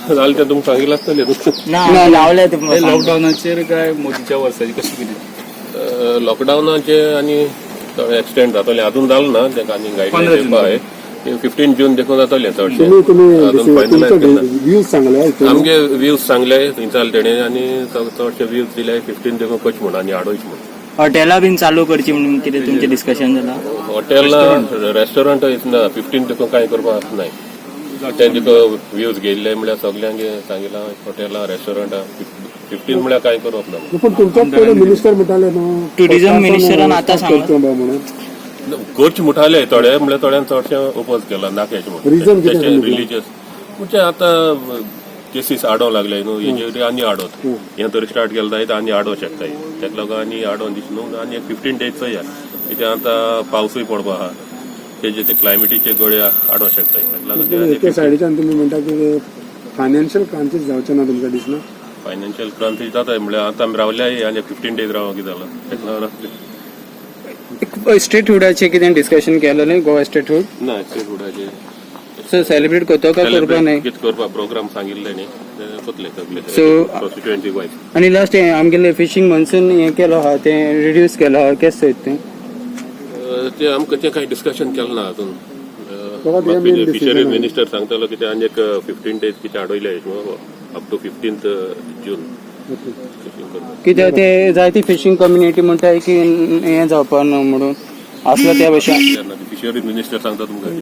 जालें तें तुमकां सांगिल्लें आसतलें. ना, लावले तुमकां. लॉकडावनाचेर काय मोदीच्या वर्साची कशी कितें? लॉकडावनाचे आनी एक्सटेंड जातलें, अजून जालें ना तेका. आनी 15 गायडलायन जून. येवपा आहे. 15 जून देखून जातलें चडशें. तुम्ही तुम्ही अजून फायनलायज तुमचे केलं. व्ह्यूज सांगले इथून. आमगे व्ह्यूज सांगले थंयचाल तेणे आनी चडशे व्ह्यूज दिले 15 देखून करचे म्हूण आनी आडोवचे म्हूण. हॉटेलां बीन चालू करची म्हणून कितें तुमचें डिस्कशन जाला? हॉटेल, रेस्टॉरंट ना, 15 देखून कांय करपाक नाय. ते तुका व्ह्यूज घेयल्ले म्हळ्यार सगल्यांक सांगिलां, हॉटेलां, रेस्टॉरंटां 15 म्हळ्यार कांय करप ना. पण तुमच्याच पयले मिनिस्टर म्हणटाले न्हू, Tourism ministerान आतां सांगलां. करचें बा म्हणून. करचे मुठाले थोडे, म्हळ्यार थोड्यान चडशे ओपोज केला, नाकेश. Reason कितें तुमचें? रिलीजियस म्हणजे आतां केसीस आडोवंक लागले न्हू हेजेर, आनी आडोत हें तर स्टार्ट केलें जायत आनी आडोवंक शकता. तेका लागून आनी आडोवन दीस न्हू. आनी एक 15 डेज चोया, कित्याक आतां पावसूय पडपा आहा, तेजे ते क्लायमेटीचे गळे आडोवंक शकता. तेका लागून ते एके सायडीच्यान तुमी म्हणटा की फायनान्शियल क्रांतीच जावचें ना, तुमकां दिसना? फायनान्शियल क्रांती जाता म्हळ्यार आतां आमी रावल्याय आनी 15 डेज रावों कितें जालां, तेका लागून. स्टेटहुडाचें कितें डिस्कशन केलेलें, गोवा स्टेटहुड? ना, स्टेट हुडाचे. सो सेलिब्रेट करतो काय करपा नाही? कितें करपा प्रोग्राम सांगिल्ले न्ही, ते कोतले सगळे कॉन्स्टिट्युएन्सी वायज. आनी लास्ट आमगेले फिशींग मनसून हें केलो आहा, तें रिड्यूस केलो आहा, केस जायत तें? ते आमकां तें कांय डिस्कशन केलें ना अजून. बाबा, ते main decision fisheries आहे. मिनिस्टर सांगतालो कितें आनी एक 15 डेज कितें आडयले, अप टू 15 जून फिशींग करपाक. कित्याक ते जायती फिशींग कम्युनिटी म्हणटाय की हें जावपा ना म्हणून आसलो त्या भशेन. फिशरीज मिनिस्टर सांगता तुमकां.